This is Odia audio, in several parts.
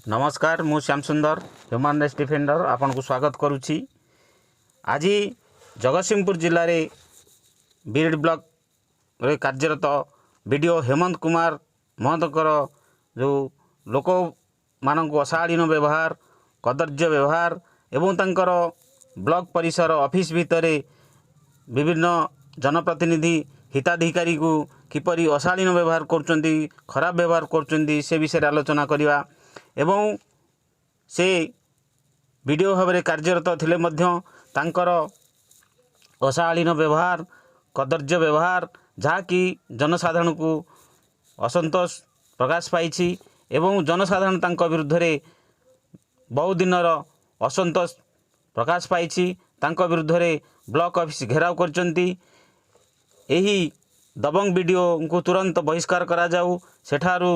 ନମସ୍କାର, ମୁଁ ଶ୍ୟାମସୁନ୍ଦର, ହ୍ୟୁମାନ୍ ରାଇଟ୍ସ ଡିଫେଣ୍ଡର, ଆପଣଙ୍କୁ ସ୍ୱାଗତ କରୁଛି। ଆଜି ଜଗତସିଂହପୁର ଜିଲ୍ଲାରେ ବିରିଡ଼ି ବ୍ଲକରେ କାର୍ଯ୍ୟରତ ବିଡ଼ିଓ ହେମନ୍ତ କୁମାର ମହନ୍ତଙ୍କର ଯେଉଁ ଲୋକମାନଙ୍କୁ ଅଶାଳୀନ ବ୍ୟବହାର, କଦର୍ଯ୍ୟ ବ୍ୟବହାର ଏବଂ ତାଙ୍କର ବ୍ଲକ ପରିସର ଅଫିସ୍ ଭିତରେ ବିଭିନ୍ନ ଜନପ୍ରତିନିଧି, ହିତାଧିକାରୀକୁ କିପରି ଅଶାଳୀନ ବ୍ୟବହାର କରୁଛନ୍ତି, ଖରାପ ବ୍ୟବହାର କରୁଛନ୍ତି, ସେ ବିଷୟରେ ଆଲୋଚନା କରିବା। ଏବଂ ସେ ବିଡ଼ିଓ ଭାବରେ କାର୍ଯ୍ୟରତ ଥିଲେ ମଧ୍ୟ ତାଙ୍କର ଅଶାଳୀନ ବ୍ୟବହାର, କଦର୍ଯ୍ୟ ବ୍ୟବହାର, ଯାହାକି ଜନସାଧାରଣଙ୍କୁ ଅସନ୍ତୋଷ ପ୍ରକାଶ ପାଇଛି ଏବଂ ଜନସାଧାରଣ ତାଙ୍କ ବିରୁଦ୍ଧରେ ବହୁଦିନର ଅସନ୍ତୋଷ ପ୍ରକାଶ ପାଇଛି, ତାଙ୍କ ବିରୁଦ୍ଧରେ ବ୍ଲକ ଅଫିସ୍ ଘେରାଉ କରିଛନ୍ତି। ଏହି ଦବଙ୍ଗ ବିଡ଼ିଓଙ୍କୁ ତୁରନ୍ତ ବହିଷ୍କାର କରାଯାଉ, ସେଠାରୁ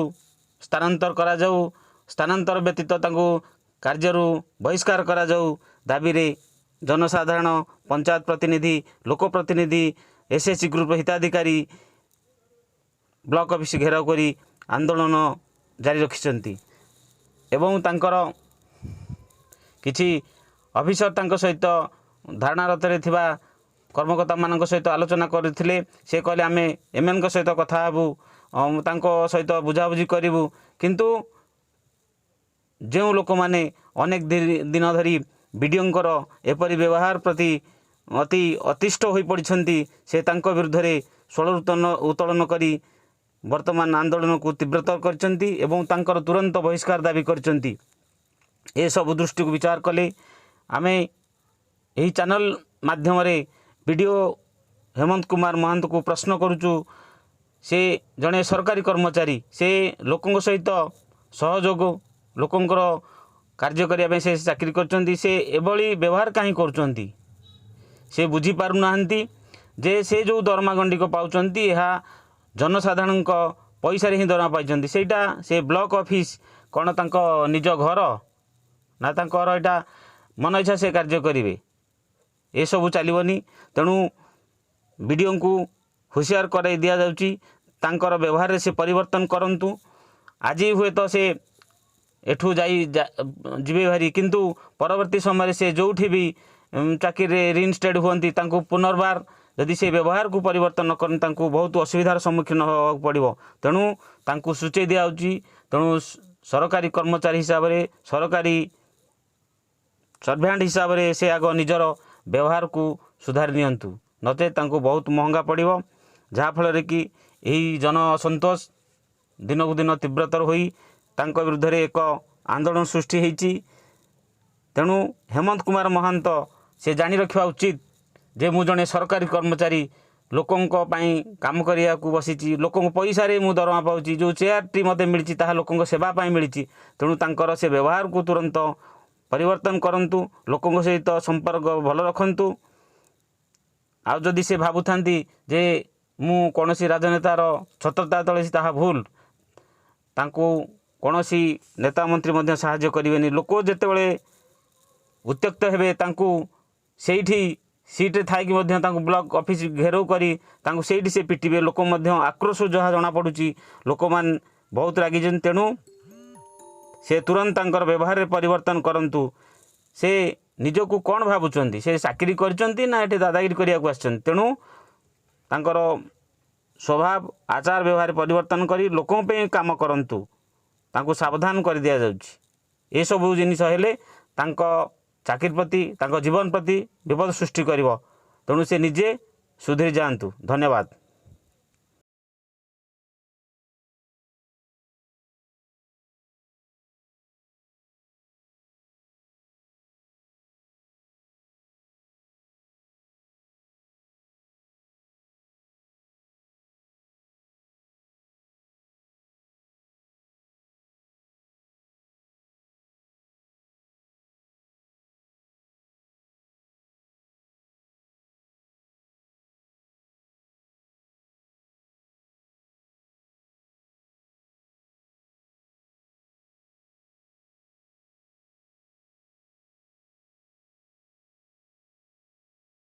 ସ୍ଥାନାନ୍ତର କରାଯାଉ, ସ୍ଥାନାନ୍ତର ବ୍ୟତୀତ ତାଙ୍କୁ କାର୍ଯ୍ୟରୁ ବହିଷ୍କାର କରାଯାଉ ଦାବିରେ ଜନସାଧାରଣ, ପଞ୍ଚାୟତ ପ୍ରତିନିଧି, ଲୋକପ୍ରତିନିଧି, ଏସ୍ ଏଚ୍ ଜି ଗ୍ରୁପ୍ ହିତାଧିକାରୀ ବ୍ଲକ ଅଫିସ୍ ଘେରାଉ କରି ଆନ୍ଦୋଳନ ଜାରି ରଖିଛନ୍ତି। ଏବଂ ତାଙ୍କର କିଛି ଅଫିସର ତାଙ୍କ ସହିତ ଧାରଣାରତରେ ଥିବା କର୍ମକର୍ତ୍ତାମାନଙ୍କ ସହିତ ଆଲୋଚନା କରିଥିଲେ। ସେ କହିଲେ, ଆମେ ଏମ୍ଏନ୍ଙ୍କ ସହିତ କଥା ହେବୁ, ତାଙ୍କ ସହିତ ବୁଝାବୁଝି କରିବୁ। କିନ୍ତୁ ଯେଉଁ ଲୋକମାନେ ଅନେକ ଦିନ ଧରି ବିଡ଼ିଓଙ୍କର ଏପରି ବ୍ୟବହାର ପ୍ରତି ଅତି ଅତିଷ୍ଠ ହୋଇପଡ଼ିଛନ୍ତି, ସେ ତାଙ୍କ ବିରୁଦ୍ଧରେ ସ୍ୱର ଉତ୍ତୋଳନ କରି ବର୍ତ୍ତମାନ ଆନ୍ଦୋଳନକୁ ତୀବ୍ରତର କରିଛନ୍ତି ଏବଂ ତାଙ୍କର ତୁରନ୍ତ ବହିଷ୍କାର ଦାବି କରିଛନ୍ତି। ଏସବୁ ଦୃଷ୍ଟିକୁ ବିଚାର କଲେ ଆମେ ଏହି ଚ୍ୟାନେଲ୍ ମାଧ୍ୟମରେ ବିଡ଼ିଓ ହେମନ୍ତ କୁମାର ମହାନ୍ତକୁ ପ୍ରଶ୍ନ କରୁଛୁ। ସେ ଜଣେ ସରକାରୀ କର୍ମଚାରୀ, ସେ ଲୋକଙ୍କ ସହିତ ସହଯୋଗ, ଲୋକଙ୍କର କାର୍ଯ୍ୟ କରିବା ପାଇଁ ସେ ଚାକିରି କରିଛନ୍ତି। ସେ ଏଭଳି ବ୍ୟବହାର କାହିଁ କରୁଛନ୍ତି? ସେ ବୁଝିପାରୁନାହାନ୍ତି ଯେ ସେ ଯେଉଁ ଦରମା ଗଣ୍ଡିକ ପାଉଛନ୍ତି, ଏହା ଜନସାଧାରଣଙ୍କ ପଇସାରେ ହିଁ ଦରମା ପାଇଛନ୍ତି। ସେଇଟା ସେ ବ୍ଲକ ଅଫିସ୍ କ'ଣ ତାଙ୍କ ନିଜ ଘର ନା ତାଙ୍କର ଏଇଟା ମନ ଇଚ୍ଛା ସେ କାର୍ଯ୍ୟ କରିବେ? ଏସବୁ ଚାଲିବନି। ତେଣୁ ବିଡ଼ିଓଙ୍କୁ ହୁସିଆର କରାଇ ଦିଆଯାଉଛି, ତାଙ୍କର ବ୍ୟବହାରରେ ସେ ପରିବର୍ତ୍ତନ କରନ୍ତୁ। ଆଜି ହୁଏତ ସେ ଏଠୁ ଯାଇ ଯିବେ ଭାରି, କିନ୍ତୁ ପରବର୍ତ୍ତୀ ସମୟରେ ସେ ଯେଉଁଠି ବି ଚାକିରିରେ ରିଇନଷ୍ଟେଟ୍ ହୁଅନ୍ତି, ତାଙ୍କୁ ପୁନର୍ବାର ଯଦି ସେ ବ୍ୟବହାରକୁ ପରିବର୍ତ୍ତନ ନ କରନ୍ତି, ତାଙ୍କୁ ବହୁତ ଅସୁବିଧାର ସମ୍ମୁଖୀନ ହେବାକୁ ପଡ଼ିବ। ତେଣୁ ତାଙ୍କୁ ସୂଚେଇ ଦିଆଯାଉଛି। ତେଣୁ ସରକାରୀ କର୍ମଚାରୀ ହିସାବରେ, ସରକାରୀ ସର୍ଭ୍ୟାଣ୍ଟ ହିସାବରେ ସେ ଆଗ ନିଜର ବ୍ୟବହାରକୁ ସୁଧାରି ନିଅନ୍ତୁ, ନଚେତ୍ ତାଙ୍କୁ ବହୁତ ମହଙ୍ଗା ପଡ଼ିବ। ଯାହାଫଳରେ କି ଏହି ଜନ ଅସନ୍ତୋଷ ଦିନକୁ ଦିନ ତୀବ୍ରତର ହୋଇ ତାଙ୍କ ବିରୁଦ୍ଧରେ ଏକ ଆନ୍ଦୋଳନ ସୃଷ୍ଟି ହେଇଛି। ତେଣୁ ହେମନ୍ତ କୁମାର ମହାନ୍ତ ସେ ଜାଣି ରଖିବା ଉଚିତ ଯେ ମୁଁ ଜଣେ ସରକାରୀ କର୍ମଚାରୀ, ଲୋକଙ୍କ ପାଇଁ କାମ କରିବାକୁ ବସିଛି, ଲୋକଙ୍କ ପଇସାରେ ମୁଁ ଦରମା ପାଉଛି, ଯେଉଁ ଚେୟାରଟି ମୋତେ ମିଳିଛି ତାହା ଲୋକଙ୍କ ସେବା ପାଇଁ ମିଳିଛି। ତେଣୁ ତାଙ୍କର ସେ ବ୍ୟବହାରକୁ ତୁରନ୍ତ ପରିବର୍ତ୍ତନ କରନ୍ତୁ, ଲୋକଙ୍କ ସହିତ ସମ୍ପର୍କ ଭଲ ରଖନ୍ତୁ। ଆଉ ଯଦି ସେ ଭାବୁଥାନ୍ତି ଯେ ମୁଁ କୌଣସି ରାଜନେତାର ଛତ୍ରତା ତଳେ, ତାହା ଭୁଲ। ତାଙ୍କୁ କୌଣସି ନେତା ମନ୍ତ୍ରୀ ମଧ୍ୟ ସାହାଯ୍ୟ କରିବେନି। ଲୋକ ଯେତେବେଳେ ଉତ୍ତ୍ୟକ୍ତ ହେବେ, ତାଙ୍କୁ ସେଇଠି ସିଟ୍ରେ ଥାଇକି ମଧ୍ୟ ତାଙ୍କୁ ବ୍ଲକ ଅଫିସ୍ ଘେରାଉ କରି ତାଙ୍କୁ ସେଇଠି ସେ ପିଟିବେ। ଲୋକ ମଧ୍ୟ ଆକ୍ରୋଶ, ଯାହା ଜଣାପଡ଼ୁଛି, ଲୋକମାନେ ବହୁତ ରାଗିଛନ୍ତି। ତେଣୁ ସେ ତୁରନ୍ତ ତାଙ୍କର ବ୍ୟବହାରରେ ପରିବର୍ତ୍ତନ କରନ୍ତୁ। ସେ ନିଜକୁ କ'ଣ ଭାବୁଛନ୍ତି? ସେ ଚାକିରି କରିଛନ୍ତି ନା ଏଠି ଦାଦାଗିରି କରିବାକୁ ଆସିଛନ୍ତି? ତେଣୁ ତାଙ୍କର ସ୍ୱଭାବ, ଆଚାର ବ୍ୟବହାର ପରିବର୍ତ୍ତନ କରି ଲୋକଙ୍କ ପାଇଁ କାମ କରନ୍ତୁ। ତାଙ୍କୁ ସାବଧାନ କରିଦିଆଯାଉଛି। ଏସବୁ ଜିନିଷ ହେଲେ ତାଙ୍କ ଚାକିରି ପ୍ରତି, ତାଙ୍କ ଜୀବନ ପ୍ରତି ବିପଦ ସୃଷ୍ଟି କରିବ। ତେଣୁ ସେ ନିଜେ ସୁଧୁରି ଯାଆନ୍ତୁ। ଧନ୍ୟବାଦ।